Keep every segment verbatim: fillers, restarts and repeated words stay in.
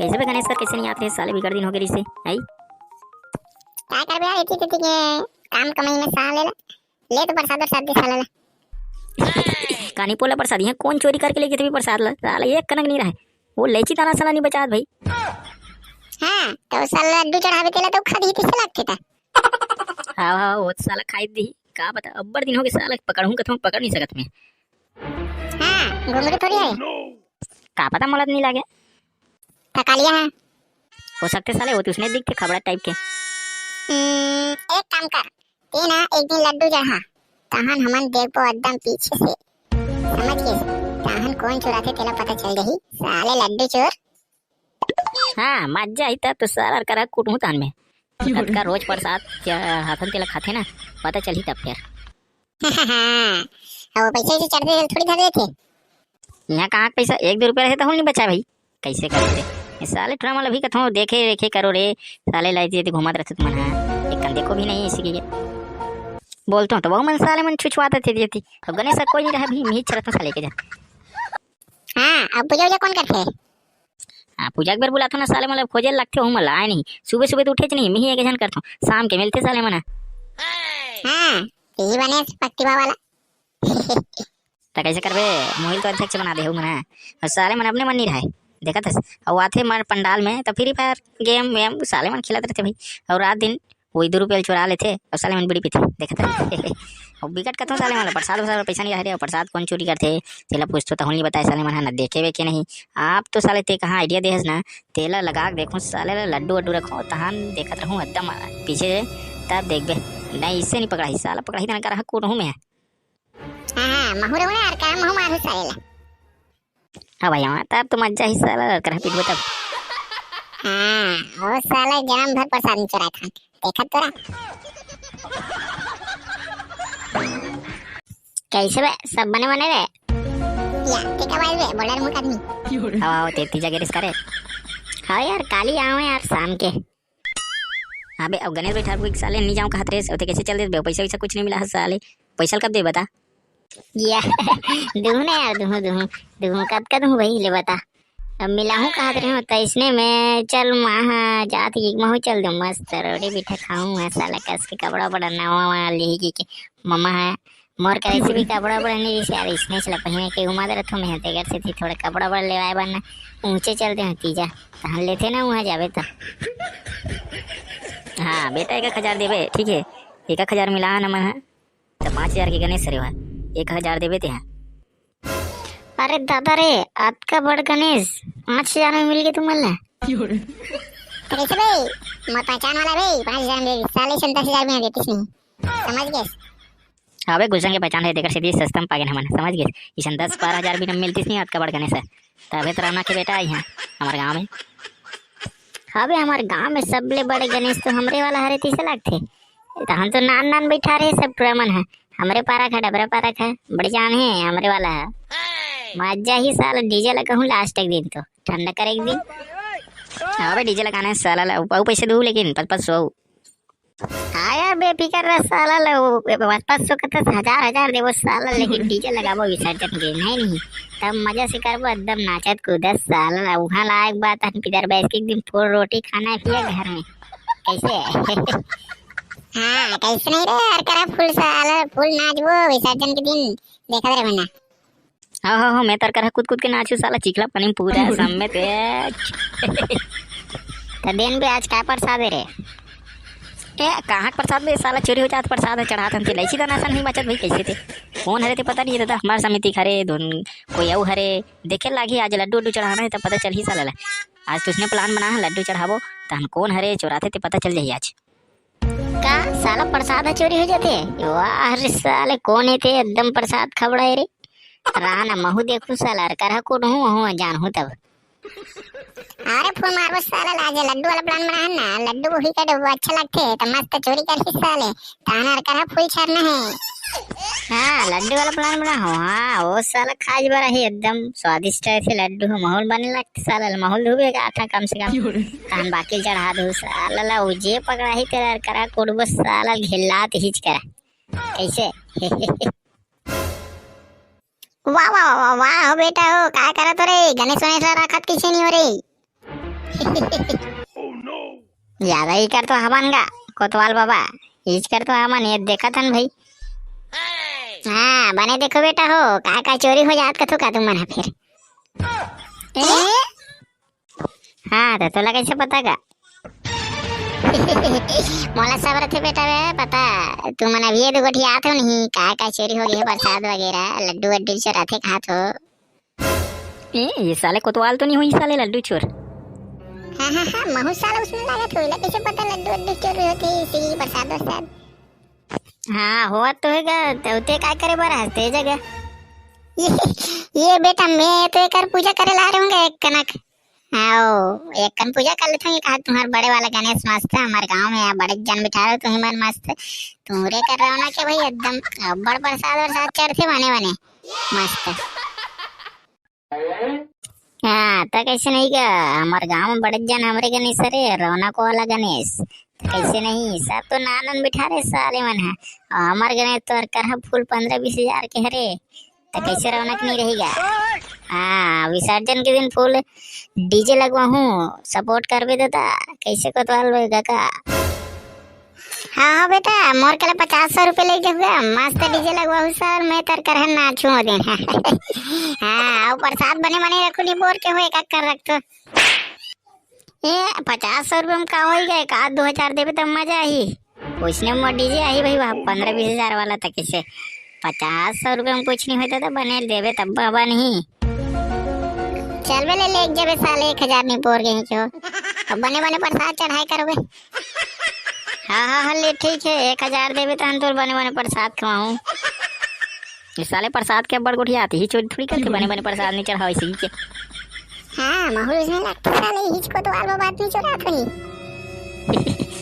कैसे बे गणेश कर, कैसे नहीं आत रहे साले, बिकट दिन हो गए रिसे, आई? का करबे यार, एती तेती के काम कमाई में साले ला। ले तो प्रसाद, प्रसाद दे साले ला। कानी पोला प्रसाद, यहाँ कौन चोरी करके लेके तभी प्रसाद ला? साला एक कनक नहीं रहे, वो लेची दाना साला नहीं बचात भाई। हाँ, तो साला लड्डू चढ़ावे तेला तो खा दी, किसे लगते था? हाँ, हाँ, वो तो साला खाई दी। का पता, अब्बड़ दिन हो गए साला पकड़ूं कथों, पकड़ नहीं सकत मैं। हाँ, घुंघरू थोड़ी है। का पता, मोला तो नहीं लागे। थकालिया है। हो सकते साले, वो तो उसने दिखते खबड़ा टाइप के। हम्म, एक काम कर, ते ना एक दिन लड्डू चढ़ा, तहन हमन देखबो एकदम पीछे से, समझ गेस? तहन कौन चुराथे तेला पता चल जाही, साले लड्डू चोर। हाँ, मजा ही तब तो साला करा कुटहूँ तहन में। कतका रोज प्रसाद चढ़ाथन तेला खाथे ना, पता चलही तब फिर। अब वो पैसा वैसे चढ़ते थोड़ी धर देथे। यहाँ कहाँ पैसा, एक दो रुपया रहे तो हम नहीं बचा भाई, कैसे करते? ये साले टुरा मन अभी कथों देखे रेखे करो रे, साले लाई दे घूमत रहते तुमन, हाँ, एक कन देखो भी नहीं इसी के। बोलते हो तो वो मन साले मन छुछुआते थे देती। अब गणेश कोई नहीं रहा भी, मी चलत हूँ साले के जा। हाँ, अब पूजा वूजा कौन करथे? हाँ, पूजा के बेर बुलाथो ना साले, मतलब खोजे लगथे, हूँ मला आए नहीं। सुबह सुबह तो उठे नहीं, मी ही एक जन करथो, शाम के मिलथे साले मन। हाँ, यही बने पक्की वाला। त कैसे करबे? मोहिल तो अध्यक्ष बना दे हूँ मना। और साले मन अपने मन नहीं रहे। देखत हस, और आथे मर पंडाल में तो फ्री फायर गेम वेम साले मन खेलत रहते भाई। और रात दिन वही दो रुपये चुरा लेथे और साले मन बीड़ी पीथे। देखत हस। और बिकट कथों साले मन, प्रसाद वसाद पैसा नहीं रहे रे, और प्रसाद कौन चोरी करथे? तेला पूछतो तहूँ नहीं बताए साले मन, हाँ ना देखे वे के नहीं। आप तो साले ते कहाँ आइडिया देहस ना, तेला लगा के देखूँ साले ला लड्डू वड्डू रखो तहान देखत रहूँ एकदम पीछे, तब देखबे। नहीं, इससे नहीं पकड़ाही साला, पकड़ाही तना कर कुटहूँ मैं। हाँ, हाँ, महू रहू ना यार, का महू मारू साले ला। हाँ भाई, हाँ, तब तो मजा ही साला, कर पीटबो तब। हाँ, वो साला जन्म भर प्रसाद नहीं चुराए था। देखा तोरा। कैसे बे, सब बने बने रे? या, ठीक है भाई बे, बोला रे मुख आदमी। आओ, आओ, ते तीजा गिरिस करे। हाँ यार, काली आओ यार शाम के। हाँ बे, अब गणेश बैठा कोई साले नहीं जाऊँ कहत रहे, ओते कैसे चल देत बे? पैसा वैसा कुछ नहीं मिला है साले। पैसा कब दे बता? या, दुहू ना यार, दुहू, दुहू, दुहू, कब का दुहू भाई, ले बता। अब मिलाहूँ कहत रहे हो, तो इसने में चल, माँ, हाँ, जात ही, महू चल दो, मस्त रोटी पीठा खाऊँ, हाँ, साला कस के कपड़ा बड़ा नवा, ववा लिही की के, मम्मा, हाँ, मोर करे से भी कपड़ा बड़ा नहीं, जैसे यार, इसने चला पहिने के घुमा दे रहा, मैं तेकर से थी, थोड़ा कपड़ा बड़ा लेवाए बनना, ऊंचे चल दे, हाँ, तीजा, तहन लेते ना, वहाँ जावे तो। हाँ, बेटा, एक एक हजार देबे, ठीक है, एक एक हजार मिला ना मन, हाँ। त पाँच हजार के गणेश हरे, एक हजार देबे ते हा। अरे दादा रे, अतका बड़ गणेश पाँच हजार में मिल गए तुमन ला? अरे से भाई, मैं पहचान वाला भाई, पाँच हजार में दे दी, साले सन दस हजार में देतीस नहीं, समझ गए? अबे गुलशन के पहचान है, तेकर सीधी सस्ता में पागे हमन, समझ गए? इसन दस बारह हजार भी न मिलतीस नहीं, अतका बड़ गणेश है। तबे तो राना के बेटा आई है हमारे गाँव में। अबे हमारे गाँव में सबले बड़े गणेश तो हमरे वाला हरे, तीसे लागथे। तहन तो नान नान बैठा रहे सब टुरा मन है। हमरे पारा खा, डबरा पारा खा, बड़े जान है हमरे वाला है। मजा ही साला डीजे लगा हूँ लास्ट एक दिन तो, ठंडा कर एक दिन। हाँ बे, डीजे लगाना है साला ला, ऊपर पैसे दू लेकिन पाँच पाँच सौ। हाँ यार, बेफिकर रह साला ला, वो पाँच पाँच सौ के तो हजार हजार देबो साला, लेकिन डीजे लगाबो विसर्जन के, नहीं नहीं, तब मजा से करबो एकदम नाचत कूदत साला ला। वहाँ लायक बात है, पिदर बैठ के एक दिन फुल रोटी खाना है पिया घर में। कैसे? हाँ, कैसे नहीं रे यार, करा फुल साला, फुल नाचबो विसर्जन के दिन, देखा रे मना। हाँ, हाँ, हाँ, मैं तर करा कूद कूद के नाचू साला, चिखला पानी में पूरा समेत। त देन बे, आज का प्रसाद है रे? ए, कहाँ के प्रसाद बे साला, चोरी हो जात प्रसाद है, चढ़ात हन ते लैसी दाना सन नहीं बचत भाई, कैसे ते? कौन हरे ते पता नहीं है दादा, हमार समिति के हरे, धुन कोई अउ हरे, देखे लागी आज लड्डू उड्डू चढ़ाना है तब पता चलही साला ला। आज तो उसने प्लान बना है लड्डू चढ़ाबो, तहन कौन हरे चोराथे ते पता चल जाही आज। का साला प्रसाद ह चोरी हो जाथे? वाह रे साले, कौन हे ते एकदम प्रसाद खबड़ा हे रे। रहा ना, महू देखू साला, अर करहा कूट हूँ, महू जान हूँ तब। अरे फूल मारबो साला, आज लड्डू वाला प्लान बना है ना, लड्डू वही का डब्बा अच्छा लगथे, त मस्त चोरी करही साले, ताना अर करहा फूल छरना है। हाँ, लड्डू वाला प्लान बना हो, हाँ, वो साला खाज बड़ा ही एकदम स्वादिष्ट है, ऐसे लड्डू हो, माहौल बने लगथे साला, माहौल धुबे का था कम से कम। तहन बाकी चढ़ा दू साला ला, उ जे पकड़ाही तेला करा कोड़बो साला घेल्लात हिच करा। कैसे? वाह, वाह, वाह, वाह, हो बेटा हो, का करत हो रे? गणेश वणेश ला राखत कैसे नहीं हो रे? ज्यादा ही कर तो हमन गा, कोतवाल बाबा, इच कर तो हमन ये देखत हन भाई। हाँ, बने देखो बेटा हो, का का चोरी हो जात कथो का तुमन ह फिर? ए? हाँ, तो तोला कैसे पता का? मोला सब रथे बेटा बे, पता। तुमन अभी ये दो गोठी आत हो नहीं, का का चोरी हो गए, प्रसाद वगैरह, लड्डू वड्डू चोराथे खात हो। ए, ये साले कोतवाल तो नहीं होही साले लड्डू चोर? हाँ, हाँ, हाँ, महू साला उसने लागत होही, ला कैसे पता लड्डू वड्डू चोर होथे, इसी प्रसाद वरसाद? हाँ, होवत तो होही गा, तो ते का करे बर हंसते जगह? ये, ये बेटा, मैं तो एकर पूजा करे ला रहे होंगे एक कनक। हाँ, ओ, एक कन पूजा कर लेते होंगे, कहा तुम्हार बड़े वाला गणेश मस्त है, हमारे गांव में यहाँ बड़े जन बिठा रहे हो, तुम्हें मन मस्त, तुमरे कर रहे हो ना कि भाई एकदम बड़ प्रसाद वरसाद चढ़ते बने बने मस्त। हाँ, त कैसे नहीं का, हमार गांव में बड़े जन हमरे गणेश हरे, रौनक वाला गणेश। त कैसे नहीं, सब तो नानन बिठा रहे साले मन है। और हमार गणेश तो हर करहा फूल पंद्रह बीस हजार के हरे, त कैसे रौनक नहीं रहेगा? हाँ, विसर्जन के दिन फूल डीजे लगवाहूँ, सपोर्ट करबे दादा, कैसे कोतवाल होएगा का? हाँ, हाँ बेटा, मोर करा पचास सौ रुपये ले जाहू गा, मस्त डीजे लगवाहू सर, मैं तर करहन नाचहूँ ओ दिन। हाँ, अउ प्रसाद बने बने रखहू, निपोर के होए का कर रख तो। ए, पचास सौ रुपये में का होई गा, एक आध दो हजार देबे तब मजा आही। उसने मोर डीजे आही भाई, वहाँ पंद्रह बीस हजार वाला तक से। पचास सौ रुपये में कुछ नहीं होता तो बने देबे तब बाबा नहीं। चल बे, ले, ले एक जबे साले, एक हजार निपोर गए क्यों? अब बने बने प्रसाद चढ़ाए करबे। हाँ, हाँ, हाँ, ले, ठीक है, एक हजार देबे तहन तोर बने बने प्रसाद खवाऊं। ये साले प्रसाद के बड़ गोठियात ही चोरी थोड़ी करथे, बने बने प्रसाद नहीं चढ़ावे इसी के। हाँ, माहौल उसने लगता साले हिच कोतवाल वो बात नहीं चुरात होही।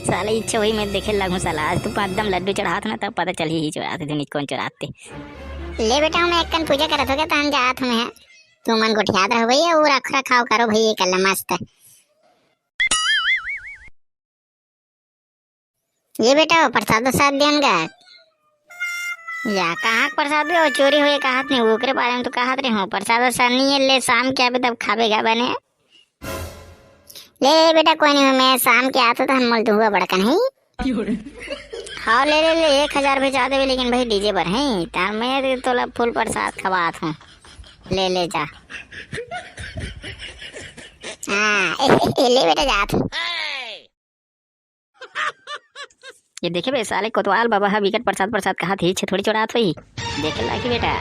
साले इच्छा वही मैं देखे लगूं साला, आज तू एकदम लड्डू चढ़ात ना, तब पता चलही ही चुरात, तू नहीं कौन चुराते। ले बेटा, मैं एक कन पूजा करत हो गया, तहन जात हूँ मैं। तुमन गोठियात रहो भैया, अउ रख रखाव करो भैया, कल मस्त। ये बेटा, प्रसाद वरसाद देन गा। या, कहाँ के प्रसाद बे? वो चोरी होए कहत नहीं, ओकरे बारे में तो कहत रहे हो। प्रसाद वरसाद नहीं है, ले शाम के आबे तब खाबे गा बने। ले, ले बेटा, कोई नहीं, मैं शाम के आत हूँ तो हम मोल दूंगा बड़कन है। हाँ, ले, ले, ले, एक हजार भेजा देबे, लेकिन भाई डीजे पर है, तार मैं तोला फुल प्रसाद खवात हूँ। ले, ले जा। हाँ, ए, ए, ए, ले बेटा, जात हूँ। ये देखे बे, साले कोतवाल बाबा हा बिकट प्रसाद, प्रसाद कहा थी, छे थोड़ी चोरात होई। देखे लागी बेटा।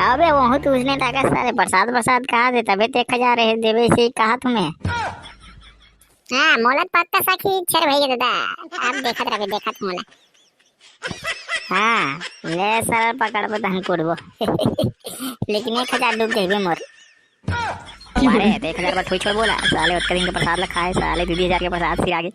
अबे, वहू तो उसने ताका साले प्रसाद, प्रसाद कहा दे, तबे तो एक हजार है, देवे से कहा तुम्हें। हाँ, मोला तो पक्का साखी छेर भाई के दादा। आप देखत रहे, देखत मोला। हाँ, ले साला पकड़ पे धन कुड़बो। लेकिन एक हजार डूब जाइबे मोर। अरे, तो एक हजार बार थोड़ी छोड़ बोला, साले ओतका दिन के प्रसाद ला खाए, साले दू दू हजार के प्रसाद सिरा गे।